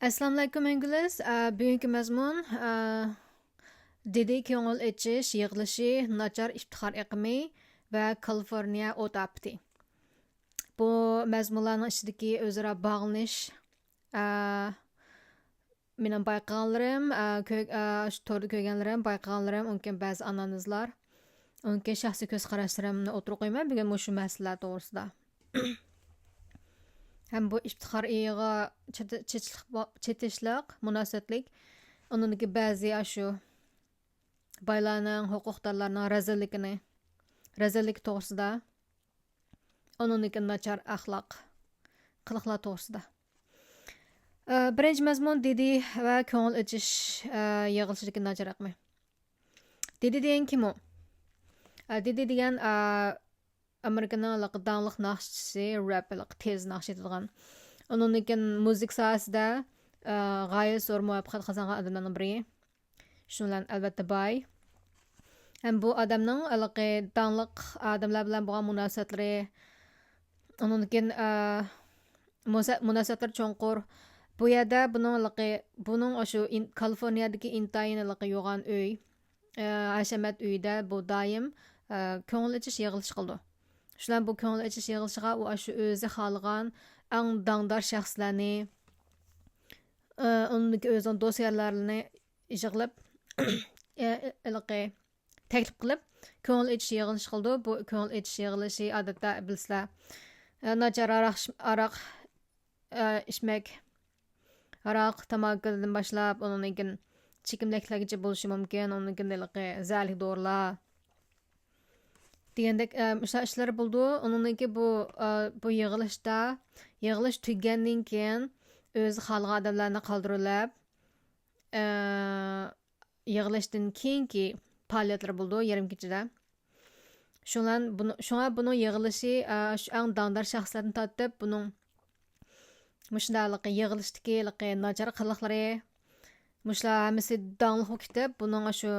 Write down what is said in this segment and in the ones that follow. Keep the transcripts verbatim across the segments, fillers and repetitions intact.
ئەسسالامۇئەلەيكۇم، ئىنگلىز. ئە، بۈگۈنكى مەزمۇن، ئە، دىدى كۆڭۈل ئېچىش يىغىلىشى، ناچار ئىپتىخار ئېقىمى ۋە كالىفورنىيە ئوت ئاپىتى. بۇ مەزمۇنلارنىڭ ئىچىدىكى ئۆزئارا باغلىنىش، ئە، مېنىڭ بايقىغانلىرىم، ئە، كۆ-، ئە، شۇ توردا كۆرگەنلىرىم، بايقىغانلىرىم، ئۇنىڭ كېيىن بەزى ئانالىزلار، ئۇنىڭ كېيىن شەخسىي كۆز قاراشلىرىمنى ئوتتۇرىغا قويىمەن بۈگۈن مۇشۇ مەسىلىلەر توغرىسىدا. ھەم بۇ ئىپتىخار ئېيىغا چېتى-، چېتىشلىق، چېتىشلىق مۇناسىۋەتلىك ئۇنىڭدىكى بەزى ئاشۇ بايلارنىڭ، ھوقۇقدارلارنىڭ رەزىللىكىنى، رەزىللىكى توغرىسىدا، ئۇنىڭدىكى ناچار ئەخلاق، قىلىقلار توغرىسىدا. ئە، بىرىنچى مەزمۇن دىدى ۋە كۆڭۈل ئېچىش، ئە، يىغىلىشىدىكى ناچار ئېقىمى. دىدى دېگەن كىم ئۇ؟ ئە، دىدى دېگەن، ئە، ئامېرىكىنىڭ ھېلىقى داڭلىق ناخشىچىسى، رەپ، ھېلىقى تېز ناخشا ئېيتىدىغان. ئۇنىڭدىن كېيىن مۇزىكا ساھەسىدە، ئە، غايەت زور مۇۋەپپەقىيەت قازانغان ئادەملەرنىڭ بىرى. شۇنىڭ بىلەن ئەلۋەتتە باي. ھەم بۇ ئادەمنىڭ ھېلىقى داڭلىق ئادەملەر بىلەن بولغان مۇناسىۋەتلىرى، ئۇنىڭدىن كېيىن، ئە، مۇناسىۋەتلىرى چوڭقۇر. بۇ يەردە بۇنىڭ ھېلىقى، بۇنىڭ ئاشۇ ئىن-، كالىفورنىيەدىكى ئىنتايىن ھېلىقى يوغان ئۆي، ئە، ھەشەمەت ئۆيىدە بۇ دائىم، ئە، كۆڭۈل ئېچىش يىغىلىشى قىلىدۇ. شۇلار بۇ كۆڭۈل ئېچىش يىغىلىشىغا ئۇ ئاشۇ ئۆزى خالىغان ئەڭ داڭدار شەخسلەرنى، ئە، ئۇنىڭدىكى ئۆزىنىڭ دوست يارلارنى يىغلىپ، ئە، ھېلىقى تەكلىپ قىلىپ، كۆڭۈل ئېچىش يىغىلىشى قىلىدۇ. بۇ كۆڭۈل ئېچىش يىغىلىشى ئادەتتە بىلىسىلەر، ئە، ناچار ھاراق ئىچ-، ھاراق، ئە، ئىچمەك، ھاراق، تاماكىدىن باشلاپ، ئۇنىڭدىن كېيىن چېكىملىكلەرگىچە بولۇشى مۇمكىن، ئۇنىڭدىن كېيىن ھېلىقى زەھەرلىك دورىلار دېگەندەك، ئە، مۇشۇنداق ئىشلار بولىدۇ. ئۇنىڭدىن كېيىن بۇ، ئە، بۇ يىغىلىشتا، يىغىلىش تۈگىگەندىن كېيىن ئۆزى خالىغان ئادەملەرنى قالدۇرۇۋېلىپ، ئە، يىغىلىشتىن كېيىنكى پائالىيەتلىرى بولىدۇ يېرىم كېچىدە. شۇڭا بۇنىڭ، شۇڭا بۇنىڭ يىغىلىشى، ئە، شۇ ئەڭ داڭدار شەخسلەردىن تارتىپ، بۇنىڭ مۇشۇنداق ھېلىقى يىغىلىشتىكى ھېلىقى ناچار قىلىقلىرى، مۇشۇلار ھەممىسى داڭلىققا كېتىپ، بۇنىڭ شۇ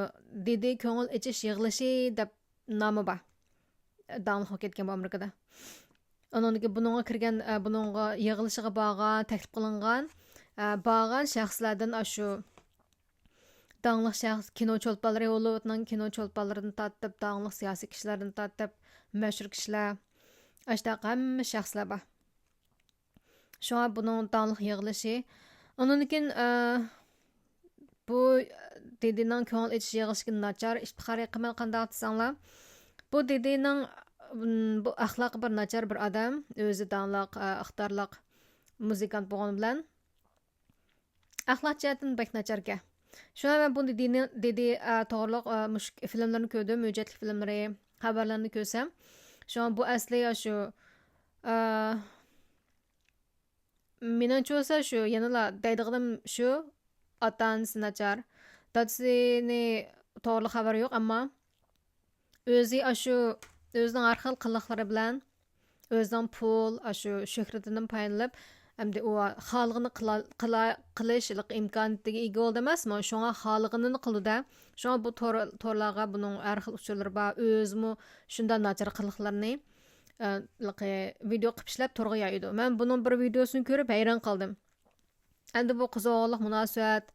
دىدى كۆڭۈل ئېچىش يىغىلىشى دەپ نامى بار. داڭلىققا كەتكەن بۇ ئامېرىكىدا. ئۇنىڭدىكى بۇنىڭغا كىرگەن، ئە، بۇنىڭغا يىغىلىشىغا بارغان، تەكلىپ قىلىنغان، ئە، بارغان شەخسلەردىن ئاشۇ داڭلىق شەخس، كىنو چولپانلىرى، ھوللىۋۇدنىڭ كىنو چولپانلىرىدىن تارتىپ، داڭلىق سىياسىي كىشىلەردىن تارتىپ، مەشھۇر كىشىلەر، ئاشۇنداق ھەممە شەخسلەر بار. شۇڭا بۇنىڭ داڭلىق يىغىلىشى. ئۇنىڭدىن كېيىن، ئە، بۇ دىدىنىڭ كۆڭۈل ئېچىش يىغىلىشىدىكى ناچار ئىپتىخار ئېقىمى قانداق دېسەڭلار، بۇ دىدىنىڭ، ئىم، بۇ ئەخلاقى بىر ناچار بىر ئادەم، ئۆزى داڭلىق، ئە، ئىقتىدارلىق مۇزىكانت بولغىنى بىلەن، ئەخلاق جەھەتتىن بەك ناچاركەن. شۇڭا مەن بۇ دىدىنى، دىدى، ئە، توغرىلىق، ئە، مۇشۇ فىلىملىرىنى كۆردۈم، ھۆججەتلىك فىلىملىرى، خەۋەرلەرنى كۆرسەم، شۇڭا بۇ ئەسلى ئاشۇ، ئە، مېنىڭچە بولسا شۇ، يەنىلا دەيدىغىنىم شۇ، ئاتا-ئانىسى ناچار، دادىسىنى توغرىلىق خەۋەر يوق، ئەمما ئۆزى ئاشۇ، ئۆزىنىڭ ھەر خىل قىلىقلىرى بىلەن، ئۆزىنىڭ پۇل، ئاشۇ شۆھرىتىدىن پايدىلىنىپ، ئەمدى ئۇ خالىغىنى قىلا-، قىلا-، قىلىش ئىمكانىيىتىگە ئىگە بولدى ئەمەسمۇ؟ شۇڭا خالىغىنىنى قىلىدۇ-دە. شۇڭا بۇ تور-، تورلارغا بۇنىڭ ھەر خىل ئۇچۇرلىرى بار. ئۆزىمۇ شۇنداق ناچار قىلىقلىرىنى، ئە، ۋىدېئو قىلىپ ئىشلەپ تورغا يايىدۇ. مەن بۇنىڭ بىر ۋىدېئوسىنى كۆرۈپ ھەيران قالدىم. ئەمدى بۇ قىز ئوغۇللۇق مۇناسىۋەت،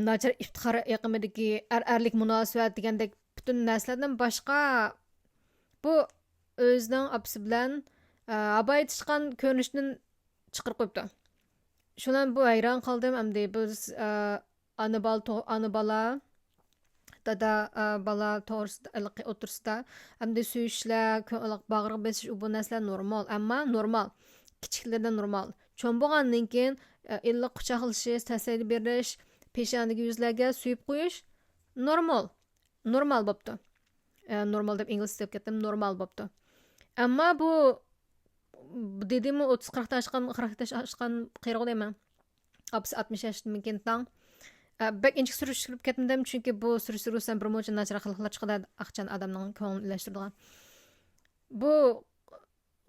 ناچار ئىپتىخار ئېقىمىدىكى ئەر-ئەرلىك مۇناسىۋەت دېگەندەك پۈتۈن نەرسىلەردىن باشقا، بۇ ئۆزىنىڭ ئاپىسى بىلەن، ئە، ھاپا ئېيتىشقان كۆرۈنۈشتىن چىقىرىپ قويۇپتۇ. شۇنىڭ بۇ ھەيران قالدىم. ئەمدى بىز، ئە، ئانا بالا تو-، ئانا بالا، دادا، ئە، بالا توغرىسىدا، ھېلىقى ئوتتۇرىسىدا ئەمدى سۆيۈشلەر، كۆ-، باغرىغا بېسىش، ئۇ بۇ نەرسىلەر نورمال. ئەمما نورمال. كىچىكلىرىدە نورمال. چوڭ بولغاندىن كېيىن، ئە، ئىللىق قۇچاقلىشىش، تەسەللى بېرىش، پېشانىدىكى يۈزلەرگە سۆيۈپ قويۇش نورمال. نورمال بوپتۇ. ئە، نورمال دەپ ئىنگلىزچە دەپ كەتتىم، نورمال بوپتۇ. ئەمما بۇ، بۇ دېدىمۇ، ئوتتۇز قىرىق ياش ئاشقان، قىرىق ياش ئاشقان قېرىغۇ دەيمەن. ئاپىسى ئاتمىش ياشتىمىكىن تاڭ. ئە، بەك ئىنچىكە سۈرۈشتۈرۈپ كەتمىدىم، چۈنكى بۇ سۈرۈشتۈرۈلسەم بىر مۇنچە ناچار قىلىقلار چىقىدۇ، ئاقچان ئادەمنىڭ كۆڭلىنى ئىلەشتۈرىدىغان. بۇ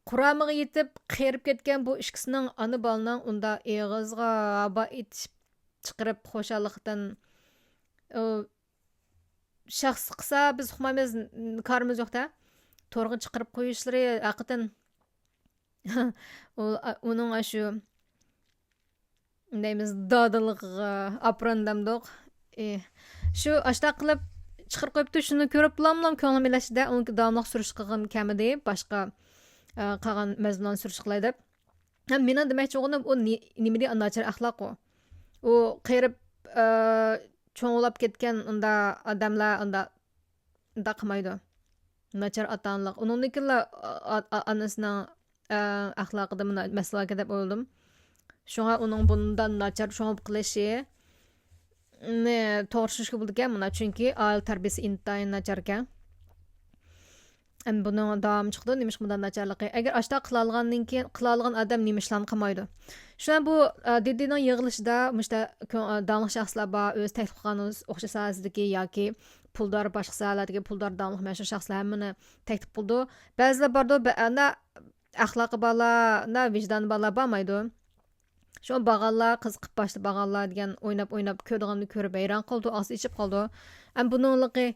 قۇرامىغا يېتىپ قېرىپ كەتكەن بۇ ئىككىسىنىڭ ئانا بالىنىڭ ئۇنداق ئېغىزغا ھاپا ئېتىشىپ چىقىرىپ خۇشاللىقتىن، ئۇ، شەخس قىلسا بىز ئۇقمايمىز، كارىمىز يوق-دە. تورغا چىقىرىپ قويۇشلىرى ھەقىقەتەن ئۇ، ئۇنىڭ ئاشۇ نېمىز دادىلىقىغا ئاپىرىن دەمدۇق. ئى، شۇ ئاشتاق قىلىپ چىقىرىپ قويۇپتۇ، شۇنى كۆرۈپ بولاملا كۆڭلۈم ئىلەشتە، ئۇنىڭ داۋاملىق سۈرۈشكە قىلغىنى كەلمىدى، باشقا ئە، قالغان مەزمۇنلارنى سۈرۈشكە قىلاي دەپ. ھەم مېنىڭ دېمەكچى بولغىنىم، ئۇ نى-، نېمىدى ناچار ئەخلاق ئۇ. ئۇ قېرىپ ئە، چوڭلاپ كەتكەن ئۇندا ئادەملەر ئۇندا، ئۇنداق قىلمايدۇ. ناچار ئاتا ئانىلىق. ئۇنىڭدىن كېيىنلا ئا-، ئا-، ئانىسىنىڭ ئە، ئەخلاقىدا مۇنا مەسىلە باركەن دەپ ئويلىدىم. شۇڭا ئۇنىڭ بۇنداق ناچار چوڭ قىلىشى نى توغرا چۈشىنىشكە بولىدىكەن مانا، چۈنكى ئائىلە تەربىيىسى ئىنتايىن ناچاركەن. ئەمدى بۇنىڭ داۋامى چىقىدۇ، نېمىشقا بۇنداق ناچارلىقى؟ ئەگەر ئاشتا قىلالىغاندىن كېيىن، قىلالىغان ئادەم نېمە ئىشلارنى قىلمايدۇ؟ شۇڭا بۇ ئە، دىدىنىڭ يىغىلىشىدا مۇشتا كۆ-، ئە، داڭلىق شەخسلەر بار، ئۆزى تەكلىپ قىلغان ئوقۇش ساھەسىدىكى ياكى پۇلدار، باشقا ساھەلەردىكى پۇلدار، داڭلىق، مەشھۇر شەخسلەر ھەممىنى تەكلىپ قىلىدۇ. بەزىلەر بارىدۇ، بە-، ئەنە ئەخلاقى بارلار، ۋىجدانى بارلار بارمايدۇ. شۇڭا بارغانلار، قىزىقىپ باشتا بارغانلار دېگەن ئويناپ-ئويناپ كۆرىدىغاننى كۆرۈپ ھەيران قالىدۇ، ئاغزى ئېچىپ قالىدۇ. ئەمما بۇنىڭلىقى،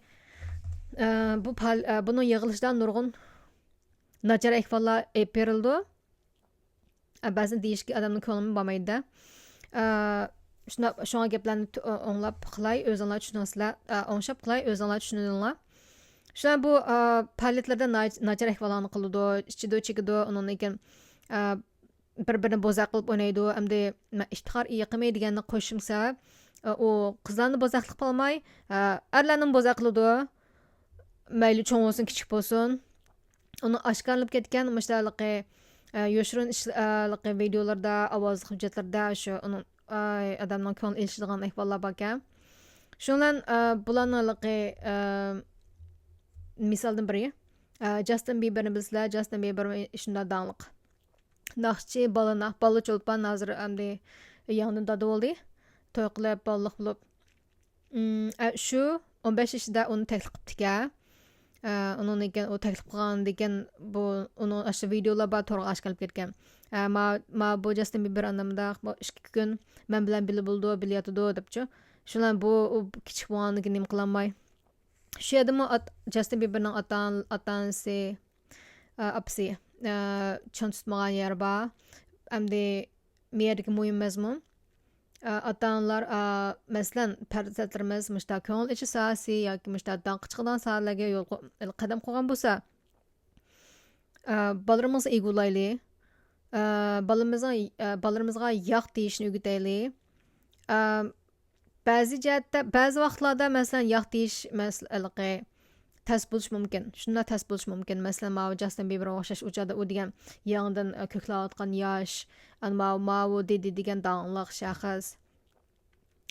ئە، بۇ پال-، ئە، بۇنىڭ يىغىلىشىدا نۇرغۇن ناچار ئەھۋاللار ئېلىپ بېرىلىدۇ. ئە، بەزىدە دېيىشكە ئادەمنىڭ كۆڭلىمۇ بارمايدۇ-دە. ئە، شۇنداق، شۇڭا گەپلەرنى تۇ-، ئوڭلاپ قىلاي، ئۆزۈڭلار چۈشىنىڭسىلەر، ئە، ئوڭشاپ قىلاي، ئۆزۈڭلار چۈشىنىدىڭلار. شۇلار بۇ، ئە، پائالىيەتلەردە ناي-، ناچار ئەھۋاللارنى قىلىدۇ، ئىچىدۇ، چېكىدۇ، ئۇنىڭدىن كېيىن، ئە، بىر-بىرىنى بوزەك قىلىپ ئوينايدۇ. ئەمدى مەن ئىپتىخار يېقىمى دېگەننى قوشۇمسا، ئە، ئۇ قىزلارنى بوزەكلىك قىلماي، ئە، ئەرلەرنىمۇ بوزەك قىلىدۇ. مەيلى چوڭ بولسۇن، كىچىك بولسۇن. ئۇنىڭ ئاشكارىلىنىپ كەتكەن مۇشۇنداقلىقى، ئە، يوشۇرۇن ئىشلىقى ۋىدىيولىرىدا، ئاۋازلىق ھۆججەتلىرىدە شۇ ئۇنىڭ، ئاي، ئادەمنىڭ كۆڭلى ئېلىشىدىغان ئەھۋاللار باركەن. شۇنىڭ بىلەن، ئە، بۇلارنىڭ ھېلىقى، ئە، مىسالدىن بىرى، ئە، جاستىن بىبېرنى بىلىسىلەر، جاستىن بىبېر شۇنداق داڭلىق. ناخشىچى، بالا ناخ-، بالا چولپان ھازىر ئەمدى يېڭىدىن دادا بولدى. توي قىلىپ، بالىلىق بولۇپ. ئىم، ئە، شۇ ئون بەش يېشىدا ئۇنى تەكلىپ قىپتىكەن. ئە، ئۇنىڭدىن كېيىن ئۇ تەكلىپ قىلغاندىن كېيىن بۇ ئۇنىڭ ئاشۇ ۋىدىيولار بار تورغا ئاشكارىلىنىپ كەتكەن. ئە، ما، ما بۇ جاستىن بىبېر ئاندىن مۇنداق، بۇ ئىككى كۈن مەن بىلەن بىللە بولىدۇ، بىللە ياتىدۇ دەپچۇ. شۇلار بۇ، ئۇ كىچىك بولغاندىن كېيىن نېمە قىلالماي. شۇ يەردىمۇ ئات-، جاستىن بىبېرنىڭ ئاتا-، ئاتا-ئانىسى، ئە، ئاپىسى، ئە، چىڭ تۇتمىغان يەر بار. ئەمدى بۇ يەردىكى مۇھىم مەزمۇن، ئە، ئاتا-ئانىلار، ئە، مەسىلەن، پەرزەنتلىرىمىز مۇشۇنداق كۆڭۈل ئېچىش ساھەسى ياكى مۇشۇنداق داڭقى چىقىدىغان ساھەلەرگە يول قو-، قەدەم قويغان بولسا، ئە، بالىلىرىمىزغا ئىگە بولايلى. ئە، بالىمىزنىڭ، ئە، بالىلىرىمىزغا ياق دېيىشنى ئۆگىتەيلى. ئە، بەزى جەھەتتە، بەزى ۋاقىتلاردا، مەسىلەن، ياق دېيىش مەسىلىقى تەس بولۇشى مۇمكىن. شۇنداق تەس بولۇشى مۇمكىن. مەسىلەن، ماۋۇ جاستىن بىبېرغا ئوخشاش ئۇ چاغدا ئۇ دېگەن يېڭىدىن، ئە، كۆكلەۋاتقان ياش، ئەنە ماۋۇ، ماۋۇ دىدى دېگەن داڭلىق شەخس.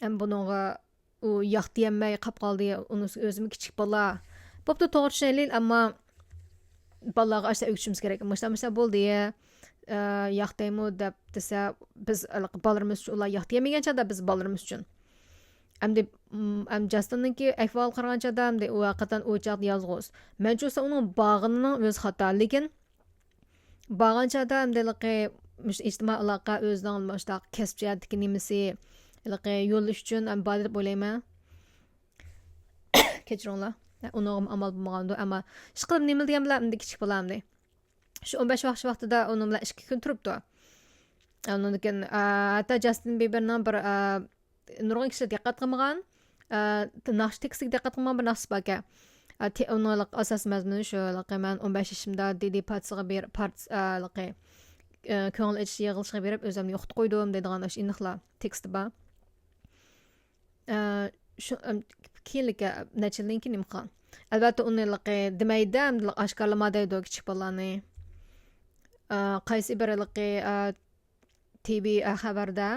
ئەمما بۇنىڭغا ئۇ ياق دېيەلمەي قاپ قالدى. ئۇنىسى ئۆزىمۇ كىچىك بالا. بوپتۇ، توغرا چۈشىنەيلى، ئەمما بالىلارغا ئاشۇنداق ئۆگىتىشىمىز كېرەك. مۇشۇنداق، مۇشۇنداق بولدى، ئە، ياق دەيمۇ دەپ دېسە، بىز ھېلىقى بالىلىرىمىز ئۈچۈن، ئۇلار ياق دېيەلمىگەن چاغدا بىز بالىلىرىمىز ئۈچۈن. ئەمدى، ئەم، جاستىننىڭكى ئەھۋالىغا قارىغان چاغدا، ئەمدى ئۇ ھەقىقەتەن ئۇ چاغدا يالغۇز. مەنچە بولسا ئۇنىڭ بارغىنىنىڭ ئۆزى خاتا. لېكىن بارغان چاغدا ئەمدى ھېلىقى مۇشۇ ئىجتىمائىي ئالاقە ئۆزىنىڭ مۇشۇنداق كەسىپ جەھەتتىكى نېمىسى، ھېلىقى يولى ئۈچۈن ئەمدى بار دەپ ئويلايمەن. كەچۈرۈڭلار. ئۇنىڭغىمۇ ئامال بولمىغاندۇ، ئەمما ئىشقىلىپ نېمە دېگەن بىلەن ئەمدى كىچىك بالامدى. شۇ ئون بەش ياش ۋاقتىدا ئۇنىڭ بىلەن ئىككى كۈن تۇرۇپتۇ. ئۇنىڭدىن كېيىن، ئە، ھەتتا جاستىن بىبېرنىڭ بىر، ئە، نۇرغۇن كىشىلەر دىققەت قىلمىغان، ئە، ناخشا تېكىستىگە دىققەت قىلمىغان بىر ناخشىسى باركەن. ئە، تې-، ئۇنىڭ ئاساسىي مەزمۇنى شۇ، ھېلىقى مەن ئون بەش يېشىمدا دىدى پارتىسىغا بېرىپ، پارتىس-، ئە، ھېلىقى، ئە، كۆڭۈل ئېچىش يىغىلىشىغا بېرىپ، ئۆزۈمنى يوقىتىپ قويدۇم دەيدىغان ئاشۇ ئېنىقلا تېكىستى بار. ئە، شۇ، ئەم، كېيىنلىكى نەچچە يىلدىن كېيىن نېمە قىلغان؟ ئەلۋەتتە، ئۇنى ھېلىقى دېمەيدۇ، ئەمدى ئاشكارىلىما دەيدۇ كىچىك بالىلارنى. ئە، قايسى بىر ھېلىقى، ئە، تىۋى، ئە، خەۋەردە،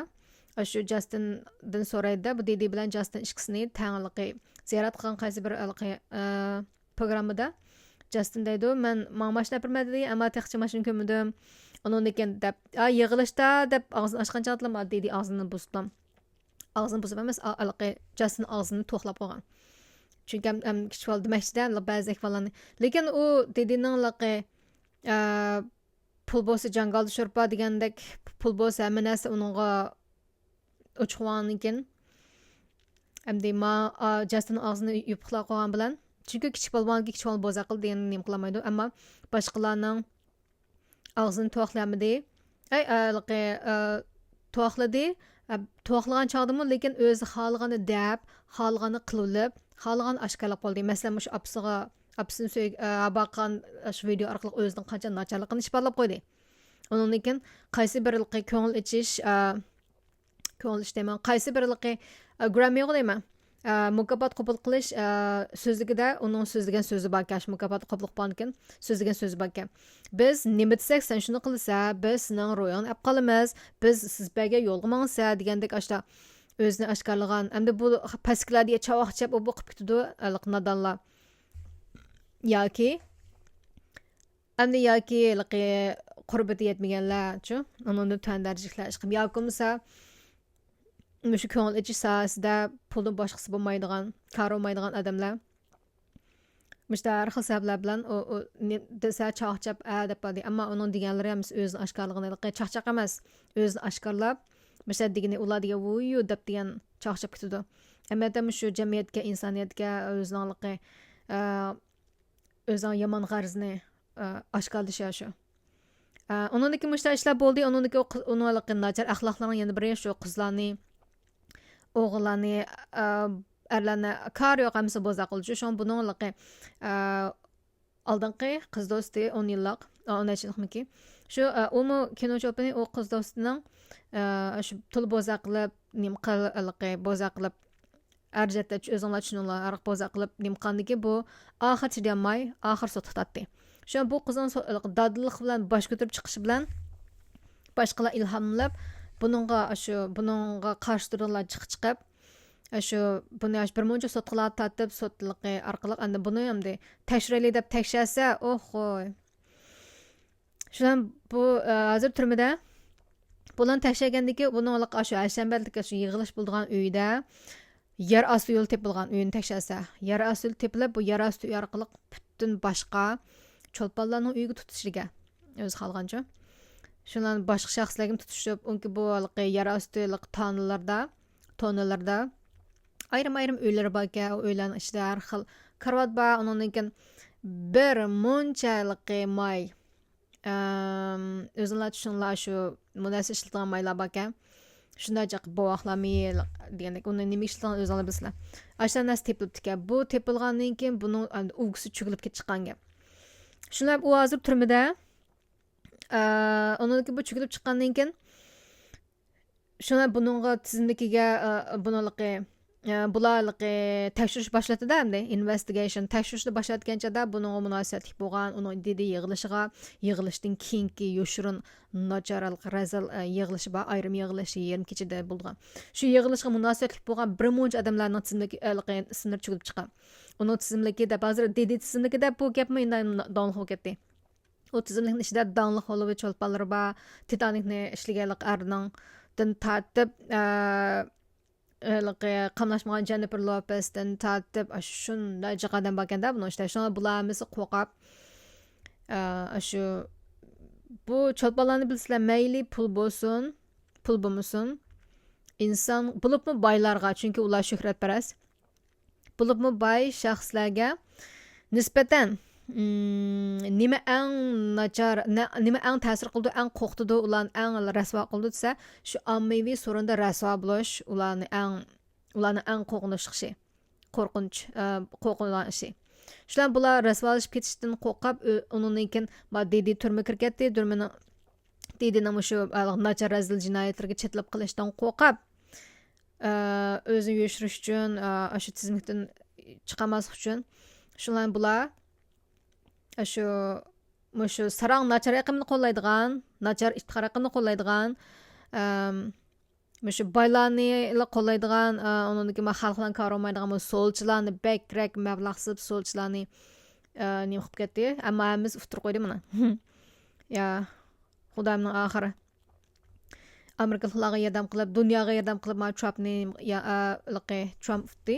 ئە، شۇ جاستىندىن سورايدۇ، بۇ دىدى بىلەن جاستىن ئىككىسىنى تەڭ ھېلىقى زىيارەت قىلغان قايسى بىر ھېلىقى، ئە، پروگراممىدا جاستىن دەيدۇ، مەن، ماڭا ماشىنا ئەپەرمە دېدى، ئەمما تېخىچە ماشىنا كۆرمىدىم. ئۇنىڭدىن كېيىن دەپ، ئا، يىغىلىشتا دەپ ئاغزىنى ئاچقان چاغدىلا دىدى ئاغزىنى بۇزۇپلا. ئاغزىنى بۇزۇپ ئەمەس، ئا-، ھېلىقى جاستىن ئاغزىنى توقلاپ قويغان. چۈنكى ھەم، ھەم كىچىك بالا دېمەكچىدە، بەزى ئەھۋاللارنى. لېكىن ئۇ دىدىنىڭ ھېلىقى، ئە، پۇل بولسا جاڭگالدا شورپا دېگەندەك، پۇل بولسا ھەممە نەرسە ئۇنىڭغا ئوچۇق بولغاندىن كېيىن، ئەمدى ما-، ئا-، جاستىن ئاغزىنى يوپۇقلاپ قويغان بىلەن، چۈنكى كىچىك بالا بولغاندىن كېيىن كىچىك بالا بوزەك قىلدى دېگەننى نېمە قىلالمايدۇ، ئەمما باشقىلارنىڭ ئاغزىنى توقلىيالمىدى. ئەي، ھېلىقى، ئە، توقلىدى، ئە، تۇۋاقلىغان چاغدىمۇ، لېكىن ئۆزى خالىغاننى دەپ، خالىغاننى قىلىۋېلىپ، خالىغاننى ئاشكارىلاپ قالدى. مەسىلەن، مۇشۇ ئاپىسىغا، ئاپىسىنى سۆي-، ئە، باققان شۇ ۋىدېئو ئارقىلىق ئۆزىنىڭ قانچە ناچارلىقىنى ئىپادىلەپ قويدى. ئۇنىڭدىن كېيىن قايسى بىر ھېلىقى كۆڭۈل ئېچىش، ئە، كۆڭۈل ئېچىش دەيمەن، قايسى بىر ھېلىقى، ئە، گراممىغۇ دەيمەن، ئە، مۇكاپات قوبۇل قىلىش، ئە، سۆزلۈكىدە ئۇنىڭ سۆزلىگەن سۆزى باركەن، شۇ مۇكاپات قوبۇل قىلغاندىن كېيىن سۆزلىگەن سۆزى باركەن. «بىز نېمە دېسەك، سەن شۇنى قىلىسەن، بىز سېنىڭ روھىڭنى ئەپ قالىمىز، بىز سىز بەرگەن يولغا ماڭىسەن» دېگەندەك ئاشتا ئۆزىنى ئاشكارىلىغان. ئەمدى بۇ پەسكىلەردە چاۋاك چەپ ئۇ بۇ قىلىپ كېتىدۇ، ھېلىقى نادانلار. ياكى ئەمدى ياكى ھېلىقى قۇربىتى يەتمىگەنلەرچۇ، ئۇنىڭدىن تۆۋەن دەرىجىلىكلەر ئىشقىلىپ. ياكى بولمىسا مۇشۇ كۆڭۈل ئېچىش ساھەسىدە پۇلدىن باشقىسى بولمايدىغان، كارى بولمايدىغان ئادەملەر مۇشۇنداق ھەر خىل سەۋەبلەر بىلەن ئۇ، ئۇ نى-، دېسە چاقچاپ ھە دەپ بەردى. ئەمما ئۇنىڭ دېگەنلىرى ھەممىسى ئۆزىنى ئاشكارىلىغىنى، چاقچاق ئەمەس، ئۆزىنى ئاشكارىلاپ، مەسىلەن، دېگىنى ئۇلار دېگەن ۋۇيۇ دەپ دېگەن چاقچاپ كېتىدۇ. ئەمەلىيەتتە مۇشۇ جەمئىيەتكە، ئىنسانىيەتكە ئۆزىنىڭلىقى، ئە، ئۆزىنىڭ يامان غەرىزىنى، ئە، ئاشكارىلىشى شۇ. ئە، ئۇنىڭدىن كېيىن مۇشۇنداق ئىشلار بولدى. ئۇنىڭدىن كېيىن ئۇ قىز، ئۇنىڭ ھېلىقى ناچار ئەخلاقلارنىڭ يەنە بىرى شۇ قىزلارنى، ئوغۇللارنى، ئە، ئەرلەرنى كارى يوق، ھەممىسى بوزەك قىلىدۇ. شۇڭا بۇنىڭ ھېلىقى، ئە، ئالدىنقى قىز دوستى ئون يىللىق، ئە، ئون نەچچە يىللىقمىكى. شۇ، ئە، ئۇمۇ كىنو چولپىنى ئۇ قىز دوستىنىڭ، ئە، شۇ تۇل بوزەك قىلىپ، نېمە قىل-، ھېلىقى بوزەك قىلىپ، ئەرجەتتە ئۆزۈڭلار چۈشىنىڭلار، ھاراق بوزەك قىلىپ نېمە قىلغاندىكىن بۇ ئاخىر چىدىيالماي، ئاخىر سوتقا تارتتى. شۇڭا بۇ قىزنىڭ سو-، دادىللىقى بىلەن باش كۆتۈرۈپ چىقىشى بىلەن باشقىلار ئىلھاملىنىپ، بۇنىڭغا، شۇ، بۇنىڭغا قارشى تۇرىدىغانلار جىق چىقىپ، شۇ، بۇنى بىر مۇنچە سوتقىلارغا تارتىپ، سوتلۇقى ئارقىلىق ئەمدى بۇنى ئەمدى تەكشۈرەيلى دەپ تەكشۈرسە، ئوھوي. شۇنىڭ بۇ، ئە، ھازىر تۈرمىدە. بۇلارنى تەكشۈرگەندىكى بۇنىڭ ئاشۇ ھەشەمبەدىكى شۇ يىغىلىش بولىدىغان ئۆيدە يەر ئاستى يولى تېپىلغان، ئۆينى تەكشۈرسە. يەر ئاستى يولى تېپىلىپ، بۇ يەر ئاستى ئۆي ئارقىلىق پۈتۈن باشقا چولپانلارنىڭ ئۆيىگە تۇتىشىدۇ ئىكەن. ئۆزى خالىغانچە. شۇلار باشقا شەخسلەرگىمۇ تۇتۇشۇپ، ئۇنكى بۇ ھېلىقى يەر ئاستى ھېلىقى تانىلاردا، تونىلاردا ئايرىم-ئايرىم ئۆيلىرى باركەن، ئۇ ئۆيلەرنىڭ ئىچىدە ھەر خىل كارىۋات بار، ئۇنىڭدىن كېيىن بىر مۇنچە ھېلىقى ماي، ئەم، ئۆزۈڭلار چۈشىنىڭلار، شۇ مۇناسىۋەت ئىشلىتىدىغان مايلار باركەن. شۇنداق جىق بوۋاقلار مېيى دېگەندەك، ئۇنى نېمە ئىشلىتىدىغانلىقىنى ئۆزۈڭلار بىلىسىلەر. ئاشۇنداق نەرسە تېپىلىپتىكەن. بۇ تېپىلغاندىن كېيىن بۇنىڭ ئۇگىسى چۆكۈلۈپ كېتىپ چىققان گەپ. شۇنداق ئۇ ھازىر تۈرمىدە. ئە، ئۇنىڭدىن كېيىن بۇ چۆكۈلۈپ چىققاندىن كېيىن، شۇڭا بۇنىڭغا تىزىملىكىگە، ئە، بۇنىڭلىقى، ئە، بۇلارلىقى تەكشۈرۈش باشلىدى-دە ئەمدى، ئىنۋېستىگېيشن، تەكشۈرۈشنى باشلاتقان چاغدا بۇنىڭغا مۇناسىۋەتلىك بولغان، ئۇنىڭ دېدى يىغىلىشىغا، يىغىلىشتىن كېيىنكى يوشۇرۇن ناچارلىق، رەزىل، ئە، يىغىلىشى بار، ئايرىم يىغىلىشى يېرىم كېچىدە بولىدىغان. شۇ يىغىلىشقا مۇناسىۋەتلىك بولغان بىر مۇنچە ئادەملەرنىڭ تىزىملىكى، ئە، ئىسىملىرى چۆكۈپ چىققان. ئۇنىڭ تىزىملىكى دەپ، ھازىر دېدى تىزىملىكى دەپ بۇ گەپمۇ ئىنداق داڭلىق بولۇپ كەتتى. ئۇ تىزىملىكنىڭ ئىچىدە داڭلىق ھوللىۋۇد چولپانلىرى بار، تىتانىكنى ئىشلىگەنلىك ئەرنىڭدىن تارتىپ، ئە، ھېلىقى قاملاشمىغان جېننىفېر لوپېزدىن تارتىپ، ئاشۇ شۇنداق جىق ئادەم باركەن-دە بۇنىڭ ئىچىدە. شۇڭا بۇلار ھەممىسى قورقۇپ، ئە، ئاشۇ بۇ چولپانلارنى بىلىسىلەر، مەيلى پۇل بولسۇن، پۇل بولمىسۇن، ئىنسان، بولۇپمۇ بايلارغا، چۈنكى ئۇلار شۆھرەتپەرەس. بولۇپمۇ باي شەخسلەرگە نىسبەتەن، ئىم، نېمە ئەڭ ناچار، نە-، نېمە ئەڭ تەسىر قىلىدۇ، ئەڭ قورقۇتىدۇ، ئۇلارنى ئەڭ رەسۋا قىلىدۇ دېسە، شۇ ئاممىۋى سورۇندا رەسۋا بولۇش ئۇلارنى ئەڭ، ئۇلارنىڭ ئەڭ قورقۇنچلۇق ئىشى. قورقۇنچ، ئە، قورقۇلىدىغان ئىشى. شۇلار بۇلار رەسۋالىشىپ كېتىشتىن قورقۇپ، ئۆ-، ئۇنىڭدىن كېيىن ما دېدى تۈرمىگە كىرىپ كەتتى، تۈرمىنىڭ دېدىنىڭ مۇشۇ، ئە، ناچار رەزىل جىنايەتلىرىگە چېتىلىپ قېلىشتىن قورقۇپ، ئە، ئۆزىنى يوشۇرۇش ئۈچۈن، ئە، ئاشۇ تىزىملىكتىن چىقالماسلىق ئۈچۈن، شۇلار بۇلار، ئاشۇ، مۇشۇ ساراڭ ناچار ئېقىمنى قوللايدىغان، ناچار ئىپتىخار ئېقىمنى قوللايدىغان، ئەم، مۇشۇ بايلارنىلا قوللايدىغان، ئە، ئۇنىڭدىن كېيىن خەلق بىلەن كارى بولمايدىغان بۇ سولچىلارنى بەكرەك مەبلەغ سېلىپ، سولچىلارنى، ئە، نېمە قىلىپ كەتتى. ئەمما ھەممىسى ئۇتتۇرۇپ قويدى مانا. يا، خۇدايىمنىڭ ئاخىرى. ئامېرىكىلىقلارغا ياردەم قىلىپ، دۇنياغا ياردەم قىلىپ، مانا ترامپنى، يا، ئە، ھېلىقى ترامپ ئۇتتى.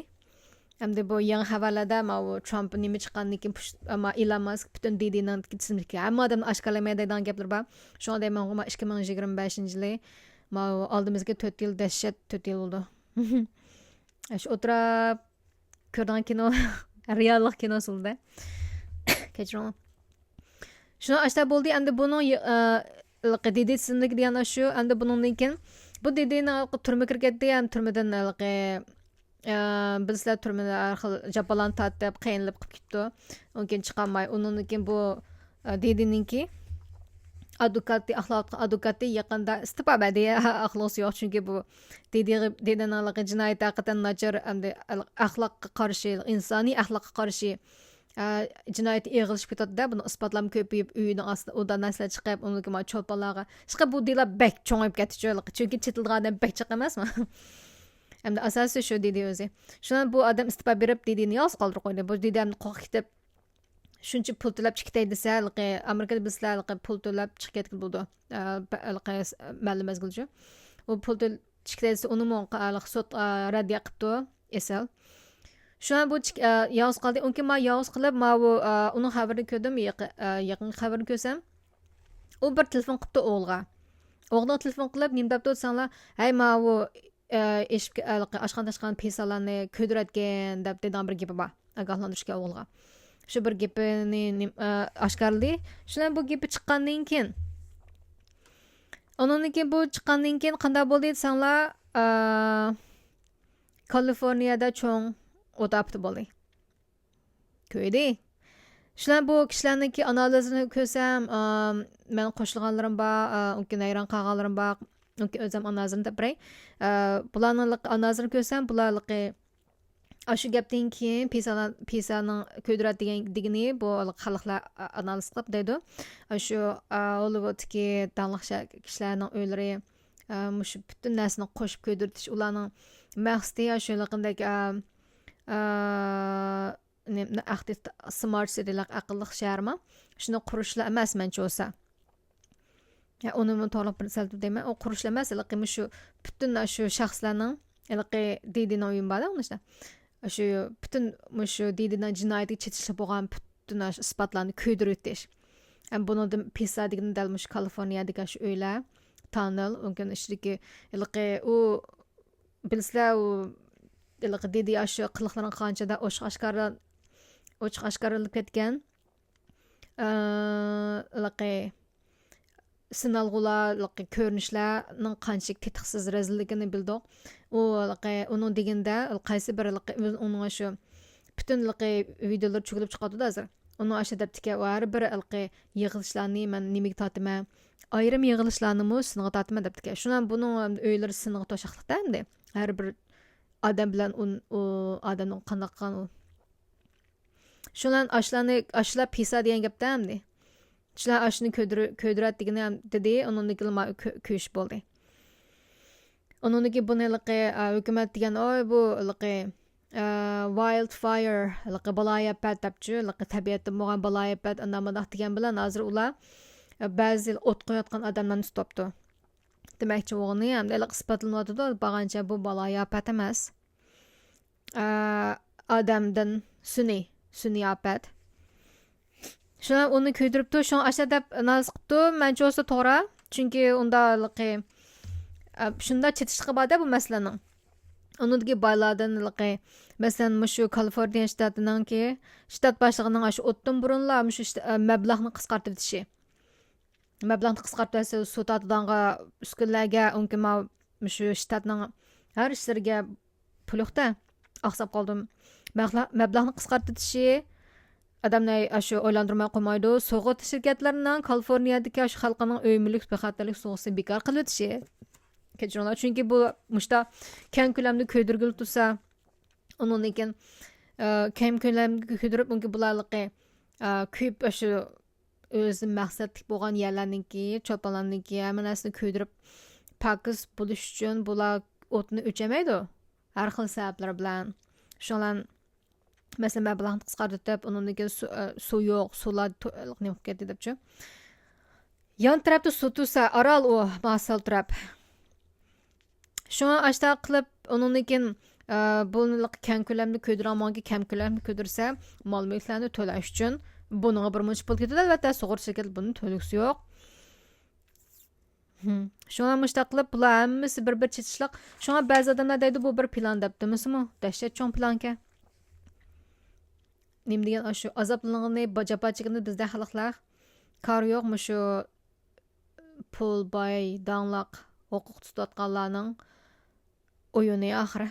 ئەمدى بۇ يېڭى خەۋەرلەردە، ماۋۇ ترامپ نېمە چىققاندىن كېيىن، پۇش-، ئەمما ئېلون ماسك پۈتۈن دېدىنىڭ تىزىملىكى، ھەممە ئادەمنى ئاشكارىلايمەن دەيدىغان گەپلىرى بار. شۇڭا دەيمەن، مانا ئىككى مىڭ يىگىرمە بەشىنچى يىلى، ماۋۇ ئالدىمىزدىكى تۆت يىل دەھشەت تۆت يىل بولىدۇ. شۇ ئوتتۇرا كۆرىدىغان كىنو، رېئاللىق كىنوسى بولدى. كەچۈرۈڭ. شۇنىڭ ئاشتا بولدى، ئەمدى بۇنىڭ، ئە، ھېلىقى دېدى تىزىملىكى دېگەن شۇ، ئەمدى بۇنىڭدىن كېيىن بۇ دېدىنىڭ تۈرمىگە كىرىپ كەتتى، ھەم تۈرمىدىن ھېلىقى، ئە، بىلىسىلەر، تۈرمىدە ھەر خىل جاپالارنى تارتىپ، قىينىلىپ قىلىپ كېتىپتۇ. ئۇنىڭ كېيىن چىقالماي، ئۇنىڭدىن كېيىن بۇ، ئە، دېدىنىڭكى ئادۋوكاتى، ئاقلاۋاتقان ئادۋوكاتى يېقىندا ئىستېپا بەردى. ئاقلىغۇسى يوق، چۈنكى بۇ دېدىغا، دېدىنىڭ ھېلىقى جىنايىتى ھەقىقەتەن ناچار، ئەمدى ئەخلاققا قارشى، ئىنسانىي ئەخلاققا قارشى، ئە، جىنايىتى ئېغىرلىشىپ كېتىۋاتىدۇ-دە، بۇنىڭ ئىسپاتلارمۇ كۆپىيىپ، ئۆيىنىڭ ئاستىدا ئۇدا نەرسىلەر چىقىپ، ئۇنىڭدىن كېيىن مانا چولپانلارغا، ئىشقىلىپ بۇ دېلو بەك چوڭىيىپ كەتتىچۇ، چۈنكى چېتىلىدىغان ئادەم بەك جىق ئەمەسمۇ؟ ئەمدى ئاساسىي شۇ دېدى ئۆزى. شۇنىڭ بۇ ئادەم ئىستېپا بېرىپ، دېدىنى يالغۇز قالدۇرۇپ قويدى. بۇ دېدى ئەمدى قورقۇپ كېتىپ، شۇنچە پۇل تۆلەپ چىقىتەي دېسە، ھېلىقى ئامېرىكىدا بىلىسىلەر، ھېلىقى پۇل تۆلەپ چىقىپ كەتكىلى بولىدۇ. ئە، بە-، ھېلىقى س-، مەلۇم مەزگىلچۇ. ئۇ پۇل تۆل-، چىقىتەي دېسە، ئۇنىمۇ ھېلىقى سوت، ئە، رەددىيە قىپتۇ، ئېسىل. شۇڭا بۇ چىك-، ئە، يالغۇز قالدى. ئۇنكى ما يالغۇز قېلىپ، ماۋۇ، ئە، ئۇنىڭ خەۋىرىنى كۆردۈم، يېقى-، ئە، يېقىنقى خەۋىرىنى كۆرسەم، ئۇ بىر تېلېفون قىپتۇ ئوغلىغا. ئوغلىغا تېلېفون قىلىپ، نېمە دەپتۇ دېسەڭلار، ھەي، ماۋۇ، ئە، ئېشىپ ھېلىقى ئاشقان تاشقان پىسالارنى كۆيدۈرەتكەن دەپ دېگەن بىر گېپى بار. ئاگاھلاندۇرۇشكەن ئوغلىغا. شۇ بىر گېپىنى نېم-، ئە، ئاشكارىلىدى. شۇنىڭ بۇ گېپى چىققاندىن كېيىن، ئۇنىڭدىن كېيىن بۇ چىققاندىن كېيىن قانداق بولدى دېسەڭلار، ئە، كالىفورنىيەدە چوڭ ئوت ئاپىتى بولدى. كۆيدى. شۇلار بۇ كىشىلەرنىڭكى ئانالىزىنى كۆرسەم، ئام، مەن قوشۇلغانلىرىم بار، ئا، ئۇنكى ھەيران قالغانلىرىم بار، ئۇنكى ئۆزۈم ئانالىزىنى دەپ بېرەي. ئا، بۇلارنىڭ لىق-، ئانالىزىنى كۆرسەم، بۇلار لىقى ئاشۇ گەپتىن كېيىن پىسانىڭ كۆيدۈرەت دېگەن، دېگىنى بۇ خەلقلەر ئانالىز قىلىپ دەيدۇ. ئاشۇ، ئا، ھوللىۋۇدتىكى داڭلىق شە-، كىشىلەرنىڭ ئۆيلىرى، ئا، مۇشۇ پۈتۈن نەرسىنى قوشۇپ كۆيدۈرتۈش ئۇلارنىڭ مەقسىتى، ئاشۇ يېقىندەك، ئا، ئا، نېمە، ئەقدى سمارت سىتى، ئەقىللىق شەھەرمۇ؟ شۇنى قۇرۇشلا ئەمەس، مەنچە بولسا. يا، ئۇنىمۇ توغرىلىق بىر سەل دەيمەن. ئۇ قۇرۇشلا ئەمەس، ھېلىقى مۇشۇ پۈتۈن شۇ شەخسلەرنىڭ، ھېلىقى دېدىنىڭ ئۆيىمۇ بار-دە، ئۇنىڭ ئىچىدە. شۇ پۈتۈن مۇشۇ دېدىنىڭ جىنايىتىگە چېتىشلىق بولغان پۈتۈن ئىسپاتلارنى كۆيدۈرۈۋېتىش. ھەم بۇنىڭدىن پىسا دېگىنى دەل مۇشۇ كالىفورنىيەدىكى شۇ ئۆيلەر، تانېل، مۇمكىن ئىچىدىكى ھېلىقى ئۇ بىلسىلەر، ئۇ ھېلىقى دېدى ئاشۇ قىلىقلىرىنى قانچىدا ئوچۇق ئاشكارا، ئوچۇق ئاشكارىلىنىپ كەتكەن. ئە، ھېلىقى سىنالغۇلار، ھېلىقى كۆرۈنۈشلەرنىڭ قانچىلىك تېتىقسىز رەزىللىكىنى بىلدۇق. ئۇ ھېلىقى ئۇنىڭ دېگىنىدە، قايسى بىر ھېلىقى ئۆز-، ئۇنىڭ شۇ پۈتۈن ھېلىقى ۋىدىيولىرى چۆكۈلۈپ چىقىۋاتىدۇ ھازىر. ئۇنىڭ ئاشۇ دەپتىكى، ھەر بىر ھېلىقى يىغىلىشلارنى مەن نېمىگە تارتىمەن؟ ئايرىم يىغىلىشلارنىمۇ سىنغا تارتىمەن دەپتىكەن. شۇنىڭ بۇنىڭ ئۆيلىرى سىنغا توشاقلىقتا ئەمدى. ھەر بىر ئادەم بىلەن ئۇ، ئۇ ئادەمنىڭ قانداق قىلغان ئۇ. شۇلار ئاشلارنى، ئاشلار پىسا دېگەن گەپتە ئەمدى. شۇلار ئاشنى كۆيدۈرە-، كۆيدۈرەت دېگىنى ھەم دېدى، ئۇنىڭدىن كېيىن ما-، كۆ-، كۆيۈش بولدى. ئۇنىڭدىن كېيىن بۇنى ھېلىقى، ئا، ھۆكۈمەت دېگەن، ئوي، بۇ ھېلىقى، ئا، ۋايلد فاير، ھېلىقى بالايىئاپەت دەپچۇ، ھېلىقى تەبىئەتتىن بولغان بالايىئاپەت، ئانداق مۇنداق دېگەن بىلەن ھازىر ئۇلار، ئا، بەزى ئوت قويۇۋاتقان ئادەملەرنى تۇتۇپتۇ. دېمەكچى بولغىنى، ھەمدە ھېلىقى ئىسپاتلىنىۋاتىدۇ، بارغانچە بۇ بالايىئاپەت ئەمەس. ئا، ئادەمدىن سۈنئىي، سۈنئىي ئاپەت. شۇڭا ئۇنى كۆيدۈرۈپتۇ، شۇڭا ئاشۇنداق دەپ ئانالىز قىپتۇ. مەنچە بولسا توغرا. چۈنكى ئۇنداقلىقى، ئە، شۇنداق چېتىشلىقى بار-دە بۇ مەسىلىنىڭ. ئۇنىڭدىكى بايلاردىنلىقى، مەسىلەن، مۇشۇ كالىفورنىيە شتاتىنىڭكى شتات باشلىقىنىڭ ئاشۇ ئوتتىن بۇرۇنلا مۇشۇ شتا-، ئە، مەبلەغنى قىسقارتىۋېتىشى. مەبلەغنى قىسقارتىۋەتسە، سۇ تارتىدىغانغا، ئۈسكۈنىلەرگە، ئۇنكى ما-، مۇشۇ شتاتنىڭ ھەر ئىشلىرىگە پۇل يوق-تە. ئاقساپ قالدىم. مەبلەغ-، مەبلەغنى قىسقارتىۋېتىشى ئادەمنى ئاشۇ ئويلاندۇرماي قويمايدۇ. سۇغۇرتا شىركەتلىرىنىڭ كالىفورنىيەدىكى ئاشۇ خەلقنىڭ ئۆي مۈلۈك بىخەتەرلىك سۇغۇرتىسىنى بىكار قىلىۋېتىشى. كەچۈرۈڭلار، چۈنكى بۇ مۇشتا كەڭ كۆلەمدە كۆيدۈرگىلى تۇرسا، ئۇنىڭدىن كېيىن، ئە، كەڭ كۆلەمدە كۆيدۈرۈپ، مۇمكىن بۇلارلىقى، ئە، كۆيۈپ، ئاشۇ ئۆزى مەقسەتلىك بولغان يەرلەرنىڭكى، چولپانلارنىڭكى ھەممە نەرسىنى كۆيدۈرۈپ، پاكىز بولۇش ئۈچۈن بۇلار ئوتنى ئۆچۈرمەيدۇ. ھەر خىل سەۋەبلەر بىلەن. شۇنىڭ بىلەن، مەسىلەن، مەبلەغنى قىسقارتىپ، ئۇنىڭدىن كېيىن سۇ، ئە، سۇ يوق، سۇلار تو-، نېمە قىلىپ كەتتى دەپچۇ. يان تەرەپتە سۇ تۇرسا، ئارال ئۇ، مارسال تەرەپ. شۇڭا ئاشۇنداق قىلىپ، ئۇنىڭدىن كېيىن، ئە، بۇنى كەڭ كۆلەمدە كۆيدۈرەلمىگەنكى، كەم كۆلەمدە كۆيدۈرسە، مال مۈلۈكلەرنى تۆلەش ئۈچۈن بۇنىڭغا بىر مۇنچە پۇل كېتىدۇ، ئەلۋەتتە، سۇغۇرتا شىركەت بۇنى تۆلىگۈسى يوق. ھىم. شۇڭا مۇشۇنداق قىلىپ، بۇلار ھەممىسى بىر-بىر چېتىشلىق. شۇڭا بەزى ئادەملەر دەيدۇ، بۇ بىر پىلان دەپ، دېمىسىمۇ، دەھشەت چوڭ پىلانكەن. نېمە دېگەن، ئاشۇ ئازابلانغىنى، با-، جاپا چېككىنى بىزدە خەلقلەر. كارى يوق، مۇشۇ پۇل، باي، داڭلىق، ھوقۇق تۇتۇۋاتقانلارنىڭ ئويۇنى ئاخىرى.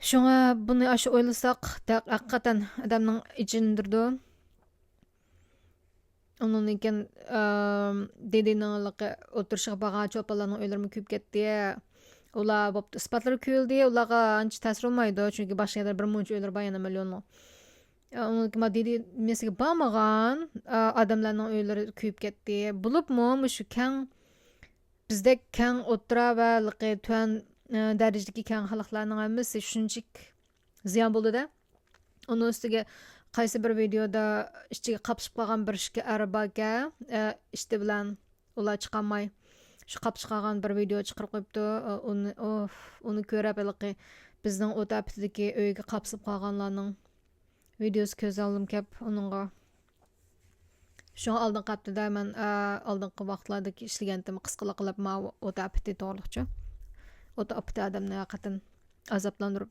شۇڭا بۇنى ئاشۇ ئويلىساق، ھەقىقەتەن ئادەمنىڭ ئېچىندۇرىدۇ. ئۇنىڭدىن كېيىن، ئەم، دېدىنىڭ ئولتۇرۇشىغا بارغان چوپانلارنىڭ ئۆيلىرىمۇ كۆيۈپ كەتتى. ئۇلار بوپتۇ، ئىسپاتلىرى كۆيۈلدى، ئۇلارغا ئانچە تەسىر بولمايدۇ، چۈنكى باشقا يەردە بىر مۇنچە ئۆيلىرى بار يەنە مىليونلۇق. ئۇنىڭدىن كېيىن دېدى نېمىسىگە بارمىغان، ئادەملەرنىڭ ئۆيلىرى كۆيۈپ كەتتى. بولۇپمۇ مۇشۇ كەڭ، بىزدەك كەڭ ئوتتۇرا ۋە ھېلىقى تۆۋەن، ئە، دەرىجىدىكى كەڭ خەلقلەرنىڭ ھەممىسى شۇنچىلىك زىيان بولدى-دە. ئۇنىڭ ئۈستىگە قايسى بىر ۋىدېودا ئىچىگە قاپلىشىپ قالغان بىر ئىككى ئەر باركەن، ئە، ئىتى بىلەن ئۇلار چىقالماي. شۇ قاپلىشىپ قالغان بىر ۋىدېو چىقىرىپ قويۇپتۇ. ئۇنى، ئۇھ، ئۇنى كۆرۈپ ھېلىقى بىزنىڭ ئوت ئاپىتىدىكى ئۆيگە قاپسىپ قالغانلارنىڭ ۋىدېوسى كۆز ئالدىمغا كەپ، ئۇنىڭغا شۇڭا ئالدىنقى ھەپتىدە مەن، ئە، ئالدىنقى ۋاقىتلاردىكى ئىشلىگەنتىم قىسقىلا قىلىپ، ماۋۇ ئوت ئاپىتى توغرىلىقچۇ. ئوت ئاپىتى ئادەمنى ھەقىقەتەن ئازابلاندۇرۇپ.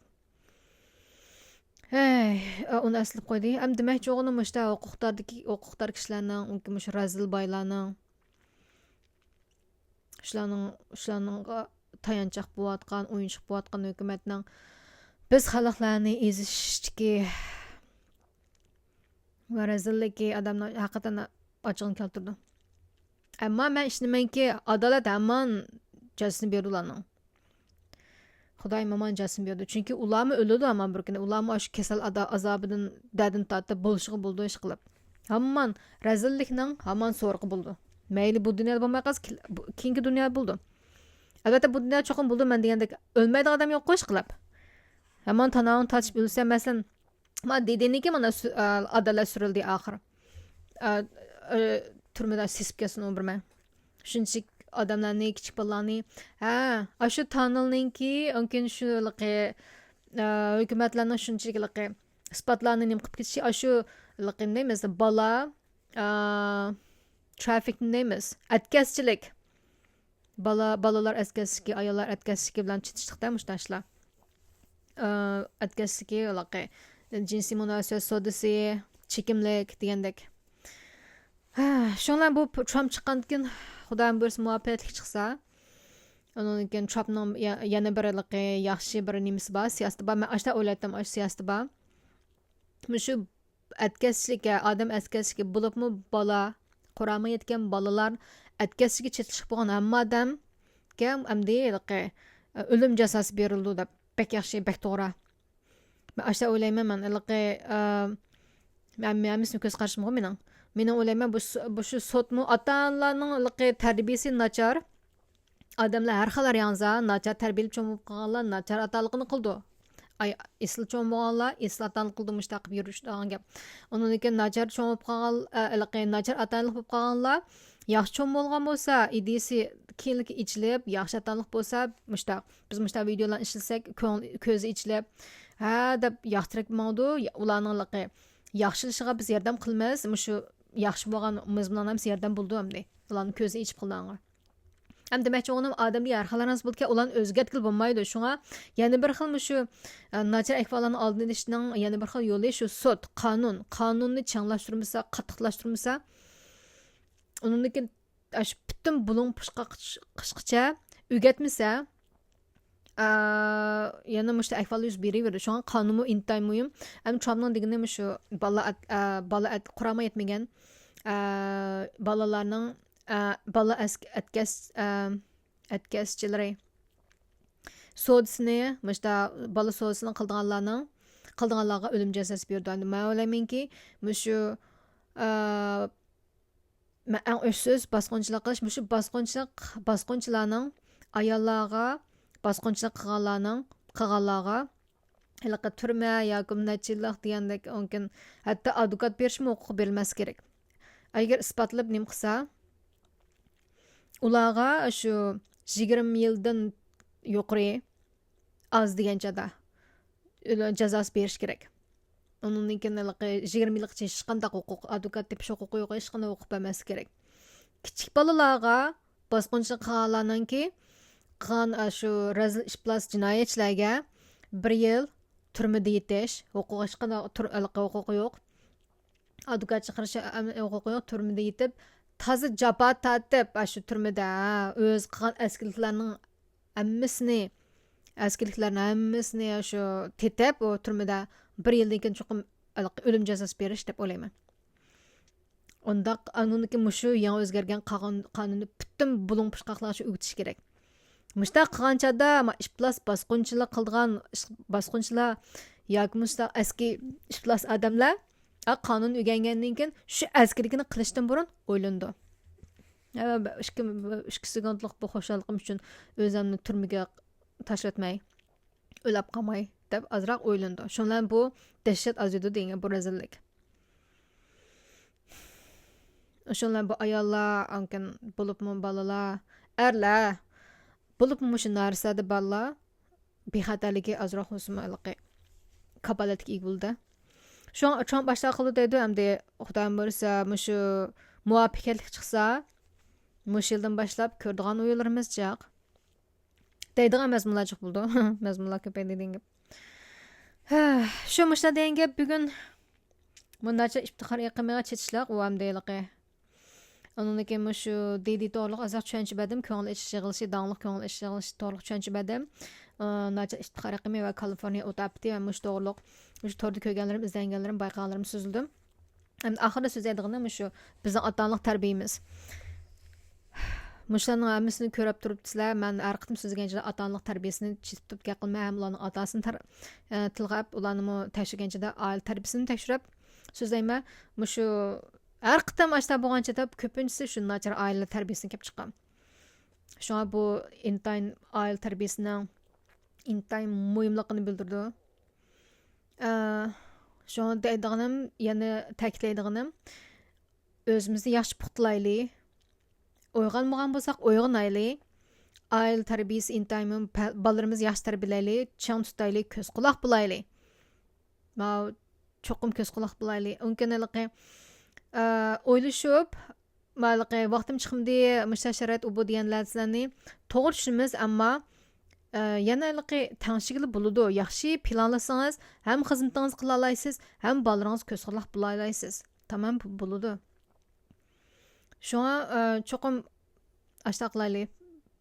ھەي، ئۇنى ئەسلىپ قويدى. ئەمدى دېمەكچى بولغىنىم مۇشۇ ھوقۇقداردىكى، ھوقۇقدار كىشىلەرنىڭ، مۇشۇ رەزىل بايلارنىڭ، شۇلارنىڭ، شۇلارنىڭغا تايانچاق بولۇۋاتقان، ئويۇنچۇق بولۇۋاتقان ھۆكۈمەتنىڭ بىز خەلقلەرنى ئېزىشتىكى ۋە رەزىللىكى ئادەمنىڭ ھەقىقەتەن ئاچچىقىنى كەلتۈرىدۇ. ئەمما مەن ئىشىنىمەنكى، ئادالەت ھامان جازىسىنى بېرىدۇ ئۇلارنىڭ. خۇدايىم ھامان جازىسىنى بېرىدۇ. چۈنكى ئۇلارمۇ ئۆلىدۇ ھامان بىر كۈنى. ئۇلارمۇ ئاشۇ كېسەل ئادا-، ئازابىدىن، دەردىن تارتىپ بولۇشىغا بولىدۇ ئىش قىلىپ. ھامان رەزىللىكنىڭ ھامان سورىقى بولىدۇ. مەيلى بۇ دۇنيادا بولماي قالسا، كېل-، بۇ-، كېيىنكى دۇنيادا بولىدۇ. ئەلۋەتتە، بۇ دۇنيادا چوقۇم بولىدۇ، مەن دېگەندەك ئۆلمەيدىغان ئادەم يوققۇ ئىش قىلىپ. ھامان تاناۋۇرنى تارتىشىپ ئۆلسە، مەسىلەن، مانا دېدىنىكى مانا سۈ-، ئا، ئادالەت سۈرۈلدى ئاخىر. ئا، ئا، تۈرمىدە سېسىپ كەتسۇن ئۇ بىر مەن. شۇنچىلىك ئادەملەرنى، كىچىك بالىلارنى، ھە، ئاشۇ تانېلنىڭكى، ئاندىن كېيىن شۇ ھېلىقى، ئا، ھۆكۈمەتلەرنىڭ شۇنچىلىك ھېلىقى ئىسپاتلارنى نېمە قىلىپ كېتىشى، ئاشۇ ھېلىقى نېمە، بالا، ئا، ترافىكنى دەيمىز، ئەتكەسچىلىك. بالا، بالىلار ئەتكەسچىلىكى، ئاياللار ئەتكەسچىلىكى بىلەن چېتىشلىقتا مۇشۇنداق ئىشلار. ئە، ئەتكەسچىلىكى ھېلىقى جىنسىي مۇناسىۋەت سودىسى، چېكىملىك دېگەندەك. ھە، شۇڭا بۇ پ-، ترامپ چىققاندىن كېيىن، خۇدايىم بۇيرۇسا مۇۋەپپەقىيەتلىك چىقسا، ئۇنىڭدىن كېيىن ترامپنىڭ يە-، يەنە بىر ھېلىقى ياخشى بىر نېمىسى بار، سىياسىتى بار. مەن ئاشۇنداق ئويلايتتىم، ئاشۇ سىياسىتى بار. مۇشۇ ئەتكەسچىلىك، ئادەم ئەتكەسچىلىكى بولۇپمۇ بالا، قۇرامىغا يەتكەن بالىلار ئەتكەسچىلىككە چېتىشلىق بولغان ھەممە ئادەمگە ئەمدى ھېلىقى، ئۆلۈم جازاسى بېرىلىدۇ دەپ، بەك ياخشى، بەك توغرا. مەن ئاشۇنداق ئويلايمەن، مەن ھېلىقى، ئە، مەن ھەممىسىنىڭ كۆز قارىشىمغۇ مېنىڭ. مېنىڭ ئويلايمەن، بۇ س-، بۇ شۇ سوتمۇ، ئاتا-ئانىلارنىڭ ھېلىقى تەربىيىسى ناچار. ئادەملەر ھەر خىل ياڭزا، ناچار تەربىيەلىپ چوڭ بولۇپ قالغانلار ناچار ئاتالىقىنى قىلىدۇ. ئاي، ئېسىل چوڭ بولغانلار ئېسىل ئاتالىق قىلىدۇ، مۇشۇنداق قىلىپ يۈرۈشىدىغان گەپ. ئۇنىڭدىن كېيىن ناچار چوڭ بولۇپ قالغان، ئە، ھېلىقى ناچار ئاتالىق بولۇپ قالغانلار ياخشى چوڭ بولغان بولسا، ئىدىيىسى كېيىنلىكى ئېچىلىپ، ياخشى ئاتالىق بولسا، مۇشۇنداق، بىز مۇشۇنداق ۋىدېئولارنى ئىشلىسەك، كۆڭلى، كۆزى ئېچىلىپ، ھە دەپ ياخشىراق ماڭىدۇ. ئۇلارنىڭ ھېلىقى ياخشىلىشىغا بىز ياردەم قىلىمىز. مۇشۇ ياخشى بولغان مۇزمىنان ھەممىسى ياردەم بولىدۇ ئەمدى. ئۇلارنىڭ كۆزى ئېچىپ قالىدىغانغا. ھەم دېمەكچى بولغىنىم، ئادەمدە ھەر خىل نەرسە بولىدىكەن، ئۇلارنى ئۆزگەرتكىلى بولمايدۇ. شۇڭا يەنە بىر خىل مۇشۇ، ئە، ناچار ئەھۋاللارنىڭ ئالدىنى ئېلىشنىڭ يەنە بىر خىل يولى شۇ سوت، قانۇن. قانۇننى چىڭلاشتۇرمىسا، قاتتىقلاشتۇرمىسا، ئۇنىڭدىن كېيىن ئاشۇ پۈتۈن بۇلۇڭ پۇشقا قىش-، قىشقىچە ئۆگەتمىسە، ئا، يەنە مۇشۇ ئەھۋال يۈز بېرىۋېرىدۇ. شۇڭا قانۇنمۇ ئىنتايىن مۇھىم. ھەم ترامپنىڭ دېگىنى مۇشۇ بالا ئەت-، ئا، بالا ئەت-، قۇرامىغا يەتمىگەن، ئا، بالىلارنىڭ، ئا، بالا ئەس-، ئەتكەس-، ئا، ئەتكەسچىلىرى سودىسىنى، مۇشۇنداق بالا سودىسىنى قىلىدىغانلارنىڭ، قىلىدىغانلارغا ئۆلۈم جازاسى بېرىدۇ. ئەمدى مەن ئويلايمەنكى، مۇشۇ، ئا، مەن ئەڭ ئۆچ سۆز باسقۇنچىلىق قىلىش. مۇشۇ باسقۇنچىلىق، باسقۇنچىلارنىڭ ئاياللارغا باسقۇنچىلىق قىلغانلارنىڭ، قىلغانلارغا ھېلىقى تۈرمە ياكى نەچچە يىللىق دېگەندەك، ئاندىن كېيىن ھەتتا ئادۋوكات بېرىشمۇ ھوقۇقى بېرىلمەس كېرەك. ئەگەر ئىسپاتلاپ نېمە قىلسا، ئۇلارغا شۇ يىگىرمە يىلدىن يۇقىرى، ئاز دېگەن چاغدا ئۆلۈم جازاسى بېرىش كېرەك. ئۇنىڭدىن كېيىن ھېلىقى يىگىرمە يىلغىچە ھېچقانداق ھوقۇق، ئادۋوكات تېپىش ھوقۇقى يوق، ھېچقانداق ھوقۇق بەرمەسلىكى كېرەك. كىچىك بالىلارغا باسقۇنچىلىق قىلغانلارنىڭكى قىلغان، ئاشۇ رەزىل ئىپلاس جىنايەتچىلەرگە بىر يىل تۈرمىدە يېتىش ھوقۇقى، ھېچقانداق تۈر-، ھېلىقى ھوقۇقى يوق. ئادۋوكات چىقىرىش، ئەم، ھوقۇقى يوق، تۈرمىدە يېتىپ، تازا جاپا تارتىپ، ئاشۇ تۈرمىدە، ھە، ئۆزى قىلغان ئەسكىلىكلەرنىڭ ھەممىسىنى، ئەسكىلىكلەرنىڭ ھەممىسىنى شۇ تېتىپ، ئۇ تۈرمىدە بىر يىلدىن كېيىن چوقۇم ئۆلۈم جازاسى بېرىش دەپ ئويلايمەن. ئۇنداق، ئاندىن كېيىن مۇشۇ يېڭى ئۆزگەرگەن قانۇن-، قانۇننى پۈتۈن بۇلۇڭ پۇچقاقلارغا ئۆگىتىش كېرەك. مۇشۇنداق قىلغان چاغدا، ما، ئىپلاس باسقۇنچىلىق قىلىدىغان ئىش-، باسقۇنچىلار ياكى مۇشۇنداق ئەسكى ئىپلاس ئادەملەر، ئا، قانۇن ئۆگەنگەندىن كېيىن شۇ ئەسكىلىكىنى قىلىشتىن بۇرۇن ئويلىنىدۇ. ھە، ئىككى، ئىككى سېكۇنتلۇق بۇ خۇشاللىقىم ئۈچۈن ئۆزۈمنى تۈرمىگە تاشلىۋەتمەي، ئۆلۈپ قالماي دەپ ئازراق ئويلىنىدۇ. شۇنىڭ بىلەن بۇ دەھشەت ئازىيىدۇ دېگەن بۇ رەزىللىك. شۇنىڭ بىلەن بۇ ئاياللار، ئانكىن بولۇپمۇ بالىلار، ئەرلەر، بولۇپمۇ مۇشۇ نارسادە بالىلار بىخەتەرلىكى ئازراق بولسىمۇ ھېلىقى كاپالەتكە ئىگە بولىدۇ. شۇڭا ترامپ باشلاپ قىلدى دەيدۇ، ئەمدى خۇدايىم بۇيرۇسا مۇشۇ مۇۋەپپەقىيەتلىك چىقسا، مۇشۇ يىلدىن باشلاپ كۆرىدىغان ئويۇنلىرىمىز جىق. دەيدىغان مەزمۇنلار جىق بولىدۇ. مەزمۇنلار كۆپەيدى دېگەن گەپ. ھە، شۇ مۇشۇلار دېگەن گەپ بۈگۈن. بۇ ناچار ئىپتىخار ئېقىمىغا چېتىشلىق ئۇ ئەمدى ھېلىقى. ئۇنىڭدىن كېيىن مۇشۇ دىدى توغرىلىق ئازراق چۈشەنچە بەردىم. كۆڭۈل ئېچىش يىغىلىشى، داڭلىق كۆڭۈل ئېچىش يىغىلىشى توغرىلىق چۈشەنچە بەردىم. ئى، ناچار ئىپتىخار ئېقىمى ۋە كالىفورنىيە ئوت ئاپىتى ۋە مۇشۇ توغرىلىق، مۇشۇ توردا كۆرگەنلىرىم، ئىزدەنگەنلىرىم، بايقىغانلىرىم سۆزلىدىم. ئەمدى ئاخىرىدا سۆزلەيدىغىنىم مۇشۇ بىزنىڭ ئاتا-ئانىلىق تەربىيىمىز. مۇشۇلارنىڭ ھەممىسىنى كۆرۈپ تۇرۇپسىلەر، مەن ھەر قېتىم سۆزلىگەن چاغدا ئاتا-ئانىلىق تەربىيىسىنى چىتىپ گەپ قىلىمەن ھەم ئۇلارنىڭ ئاتا-ئانىسىنى تەر-، ئە، تىلغا ئېلىپ، ئۇلارنىمۇ تەكشۈرگەن چاغدا ئائىلە تەربىيىسىنى تەكشۈرۈپ سۆزلەيمەن. مۇشۇ ھەر قېتىم ئاشۇنداق بولغان چاغدا كۆپىنچىسى شۇ ناچار ئائىلە تەربىيىسىدىن كېلىپ چىققان. شۇڭا بۇ ئىنتايىن ئائىلە تەربىيىسىنىڭ ئىنتايىن مۇھىملىقىنى بىلدۈرىدۇ. ئە، شۇڭا دەيدىغىنىم، يەنە تەكىتلەيدىغىنىم، ئۆزىمىزنى ياخشى پۇختىلايلى. ئويغانمىغان بولساق، ئويغىنايلى. ئائىلە تەربىيىسى ئىنتايىن مۇھىم. پە-، بالىلىرىمىزنى ياخشى تەربىيەلەيلى، چىڭ تۇتايلى، كۆز قۇلاق بولايلى. ماۋۇ چوقۇم كۆز قۇلاق بولايلى. ئۇنكىن ھېلىقى، ئە، ئويلىشىپ، ماۋۇ ھېلىقى ۋاقتىم چىقمىدى، مۇشۇ شارائىت ئۇ بۇ دېگەنلەرنى توغرا چۈشىنىمىز، ئەمما، ئە، يەنە ھېلىقى تەڭشىگىلى بولىدۇ. ياخشى پىلانلىسىڭىز، ھەم خىزمىتىڭىزنى قىلالايسىز، ھەم بالىلىرىڭىزغا كۆز قۇلاق بولالايسىز. تامام بولىدۇ. شۇڭا، ئە، چوقۇم ئاشۇنداق قىلايلى.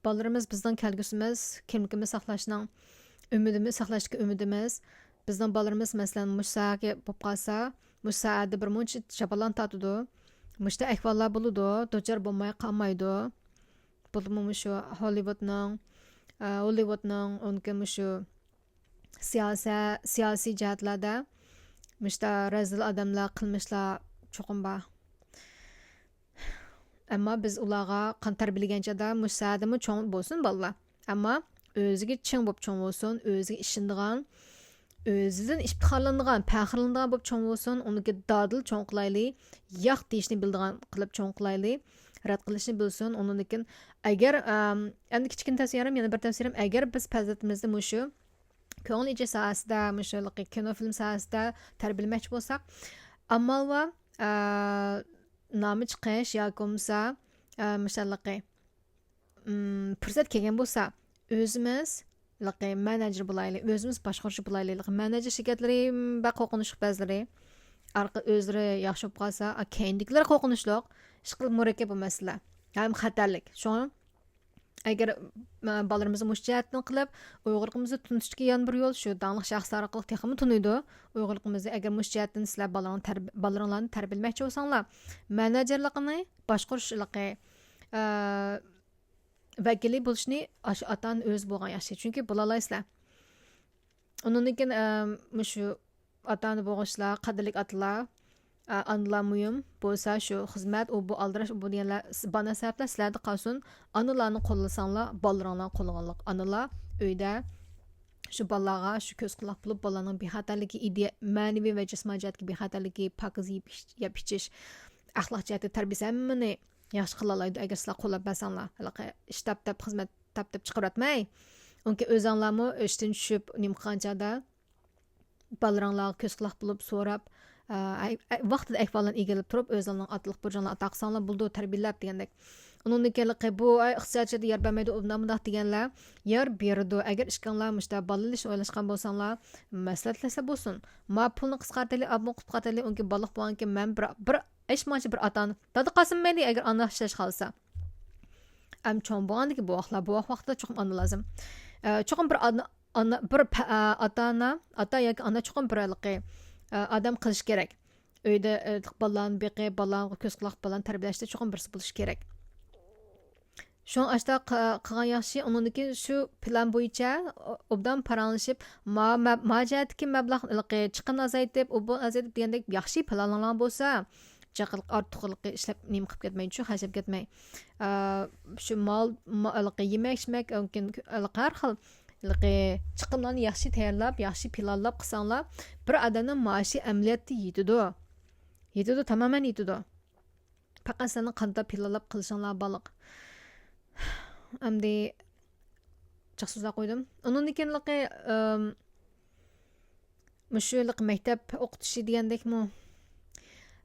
بالىلىرىمىز بىزنىڭ كەلگۈسىمىز، كىملىكىمىز ساقلاشنىڭ ئۈمىدىمىز، ساقلاشتىكى ئۈمىدىمىز. بىزنىڭ بالىلىرىمىز، مەسىلەن، مۇشۇ ساھەگە بولۇپ قالسا، مۇشۇ ساھەدە بىر مۇنچە جاپالارنى تارتىدۇ. مۇشۇنداق ئەھۋاللار بولىدۇ، دۇچار بولماي قالمايدۇ. بولۇپمۇ مۇشۇ ھوللىۋۇدنىڭ، ئە، ھوللىۋۇدنىڭ، ئۇنىڭكى مۇشۇ سىياسە-، سىياسىي جەھەتلەردە مۇشۇنداق رەزىل ئادەملەر، قىلمىشلار چوقۇم بار. ئەمما بىز ئۇلارغا قان تەربىيەلىگەن چاغدا مۇشۇ ساھەدىمۇ چوڭ بولسۇن بالىلار. ئەمما ئۆزىگە چىڭ بولۇپ چوڭ بولسۇن، ئۆزىگە ئىشىنىدىغان، ئۆزىدىن ئىپتىخارلىنىدىغان، پەخىرلىنىدىغان بولۇپ چوڭ بولسۇن، ئۇنىڭكى دادىل چوڭ قىلايلى، ياق دېيىشنى بىلىدىغان قىلىپ چوڭ قىلايلى، رەت قىلىشنى بىلسۇن. ئۇنىڭدىن كېيىن ئەگەر، ئەم، ئەمدى كىچىككىنە تەۋسىيەم، يەنە بىر تەۋسىيەم، ئەگەر بىز پەرزەنتىمىزنى مۇشۇ كۆڭۈل ئېچىش ساھەسىدە، مۇشۇ كىنو، فىلىم ساھەسىدە تەربىيەلىمەكچى بولساق، ئامال بار، ئە، نامى چىقىش ياكى بولمىسا، ئە، مۇشۇنداقى، ئىم، پۇرسەت كەلگەن بولسا، ئۆزىمىز، لىقى، مەنېجېر بولايلى، ئۆزىمىز باشقۇرۇشى بولايلى. لىقى، مەنېجېر شىركەتلىرى بەك قورقۇنچلۇق بەزىلىرى. ئارقا ئۆزلىرى ياخشى بولۇپ قالسا، ئا، كەينىدىكىلەر قورقۇنچلۇق. ئىشقىلىپ مۇرەككەپ بۇ مەسىلە. ھەم خەتەرلىك. شۇڭا ئەگەر، ئە، بالىلىرىمىزنى مۇشۇ جەھەتتىن قىلىپ، ئۇيغۇرلۇقىمىزنى تونۇتۇشتىكى يەنە بىر يول شۇ، داڭلىق شەخسلەر ئارقىلىق تېخىمۇ تونۇيدۇ. ئۇيغۇرلۇقىمىزنى ئەگەر مۇشۇ جەھەتتىن سىلەر بالىلارنى تەربىي-، بالىلىرىڭلارنى تەربىيەلىمەكچى بولساڭلار، مەنېجېرلىقىنى، باشقۇرۇشلىقى، ئە، ۋەكىلى بولۇشنى ئاشۇ ئاتا-ئانا ئۆزى بولغان ياخشى. چۈنكى بولالايسىلەر. ئۇنىڭدىن كېيىن، ئە، مۇشۇ ئاتا-ئانا بولغۇچىلار، قەدىرلىك ئاتىلار، ئە، ئانىلار مۇھىم بولسا، شۇ خىزمەت، ئۇ بۇ ئالدىراش، ئۇ بۇ دېگەنلەر، س-، بانە سەۋەبلەر سىلەردە قالسۇن. ئانىلارنى قوللىساڭلار، بالىلىرىڭلارنى قوللىغانلىق. ئانىلار ئۆيدە شۇ بالىلارغا شۇ كۆز قۇلاق بولۇپ، بالىلارنىڭ بىخەتەرلىكى، ئىدىيە، مەنىۋى ۋە جىسمانىي جەھەتتىكى بىخەتەرلىكى، پاكىز يەپ ئىچ-، يەپ ئىچىش، ئەخلاق جەھەتتە تەربىيىسى، ھەممىنى ياخشى قىلالايدۇ، ئەگەر سىلەر قوللاپ بەرسەڭلار. ھېلىقى ئىش تاپ-، تاپ-، خىزمەت تاپ-، تاپ چىقىرىۋەتمەي، ئۇنكى ئۆزەڭلارمۇ ئىشتىن چۈشۈپ، نېمە قىلغان چاغدا بالىلىرىڭلارغا كۆز قۇلاق بولۇپ سوراپ، ئە، ئە، ۋاقتىدا ئەھۋاللارنى ئىگىلەپ تۇرۇپ، ئۆزۈڭلارنىڭ ئاتىلىق بۇرچۇڭلارنى ئادا قىلساڭلار بولىدۇ، تەربىيەلەپ دېگەندەك. ئۇنىڭدىن كېيىن ھېلىقى بۇ، ئاي، ئىقتىسادىي جەھەتتە يار بەرمەيدۇ، ئۇنداق مۇنداق دېگەنلەر يار بېرىدۇ. ئەگەر ئىككىڭلار مۇشۇنداق بالىلىشنى ئويلاشقان بولساڭلار، مەسلىھەتلەشسە بولسۇن. ما پۇلنى قىسقارتايلى، ئابمۇ قىسقارتايلى، ئۇنكى بالىلىق بولغاندىكىن مەن بىر، بىر ئەش ماڭچە بىر ئاتا ئانا، دادا قاسىم مەيلى، ئەگەر ئانا ئىشلەش خالىسا. ئەم چوڭ بولغاندىكى بوۋاقلار، بوۋاق ۋاقتىدا چوقۇم ئانا لازىم. ئە، چوقۇم بىر ئانا، ئانا بىر پە-، ئە، ئاتا ئانا، ئاتا ياكى ئانا چوقۇم بىر ھېلىقى، ئە، ئادەم قىلىش كېرەك. ئۆيدە، ئە، بالىلارنى بېقىپ، بالىلارغا كۆز قۇلاق، بالىلارنى تەربىيەلەشتە چوقۇم بىرسى بولۇش كېرەك. شۇڭا ئاشتا قىلغان ياخشى، ئۇنىڭدىن كېيىن شۇ پىلان بويىچە ئوبدان پاراڭلىشىپ، ما، ما، ما جەھەتتىكى مەبلەغ، ھېلىقى چىقىمنى ئازايتىپ، ئوبدان ئازايتىپ دېگەندەك ياخشى پىلانلىرىڭلار بولسا، جىق ھېلىقى ئارتۇق ھېلىقى ئىشلەپ نېمە قىلىپ كەتمەي، شۇ خەجلەپ كەتمەي. ئا، شۇ مال، ما-، ھېلىقى يېمەك، ئىچمەك، مۇمكىن ھېلىقى ھەر خىل ھېلىقى چىقىملارنى ياخشى تەييارلاپ، ياخشى پىلانلاپ قىلساڭلار، بىر ئادەمنىڭ مائاشى ئەمەلىيەتتە يېتىدۇ. يېتىدۇ، تامامەن يېتىدۇ. پەقەت سىلەرنىڭ قانداق پىلانلاپ قىلىشىڭلار باغلىق. ئەمدى جىق سۆزلەپ قويدۇم. ئۇنىڭدىن كېيىنلىقى، ئىم، مۇشۇ ھېلىقى مەكتەپ ئوقۇتۇشى دېگەندەكمۇ؟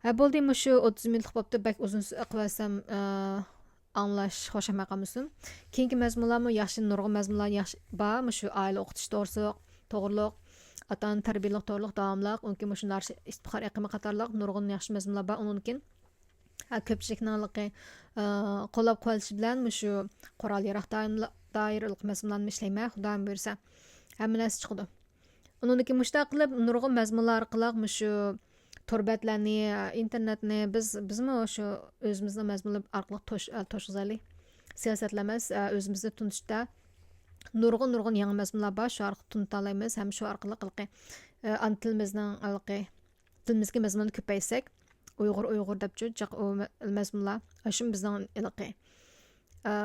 ھە، بولدى، مۇشۇ ئوتتۇز مىنۇتلۇق بوپتۇ، بەك ئۇزۇن سۆ-، قىلىۋەتسەم، ئە، ئاڭلاش خۇش بولماي قالمىسۇن. كېيىنكى مەزمۇنلارمۇ ياخشى، نۇرغۇن مەزمۇنلار ياخشى بار، مۇشۇ ئائىلە ئوقۇتۇش توغرىسىلىق، توغرىلىق، ئاتا ئانا تەربىيەلىك توغرىلىق داۋاملىق، ئۇنكى مۇشۇ نارشا ئىفتىخار ئېقىمى قاتارلىق نۇرغۇن ياخشى مەزمۇنلار بار. ئۇنىڭدىن كېيىن، ھە، كۆپچىلىكنىڭ ھېلىقى، ئە، قوللاپ قۇۋۋەتلىشى بىلەن مۇشۇ قورال ياراغ دائىرىلىق مەزمۇنلارنى ئىشلەيمەن، خۇدايىم بۇيرۇسا. ھەممە نەرسە چىقىدۇ. ئۇنىڭدىن كېيىن مۇشۇنداق قىلىپ نۇرغۇن مەزمۇنلار ئارقىلىق مۇشۇ تور بەتلەرنى، ئىنتېرنېتنى بىز، بىزمۇ شۇ ئۆزىمىزنىڭ مەزمۇنلىرى ئارقىلىق توش-، توشقۇزايلى. سىياسەتلەر ئەمەس، ئۆزىمىزنى تونۇشتا نۇرغۇن، نۇرغۇن يېڭى مەزمۇنلار بار، شۇ ئارقىلىق تونۇتالايمىز ھەم شۇ ئارقىلىق ھېلىقى، ئانا تىلىمىزنىڭ ھېلىقى تىلىمىزدىكى مەزمۇننى كۆپەيتسەك، ئۇيغۇر، ئۇيغۇر دەپچۇ جىق ئۇ مە-، مەزمۇنلار، ئاشۇ بىزنىڭ ھېلىقى، ئە،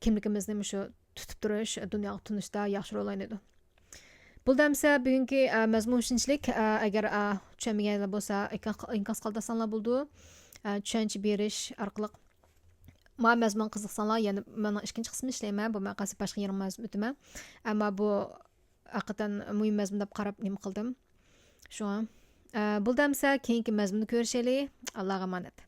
كىملىكىمىزنى مۇشۇ تۇتۇپ تۇرۇش، دۇنياغا تونۇشتا ياخشى رول ئوينايدۇ. بولدى ئەمسە بۈگۈنكى، ئە، مەزمۇن شۇنچىلىك. ئە، ئەگەر، ئە، چۈشەنمىگەنلەر بولسا، ئىنكاس، ئىنكاس قالدۇرساڭلار بولىدۇ. ئە، چۈشەنچە بېرىش ئارقىلىق. ما مەزمۇن قىزىقساڭلار، يەنە مېنىڭ ئىككىنچى قىسمىنى ئىشلەيمەن. بۇ مەن قالسا باشقا يېڭى مەزمۇن ئۆتىمەن. ئەمما بۇ ھەقىقەتەن مۇھىم مەزمۇن دەپ قاراپ نېمە قىلدىم. شۇڭا، ئە، بولدى ئەمسە كېيىنكى مەزمۇندا كۆرۈشەيلى. ئاللاغا ئامانەت.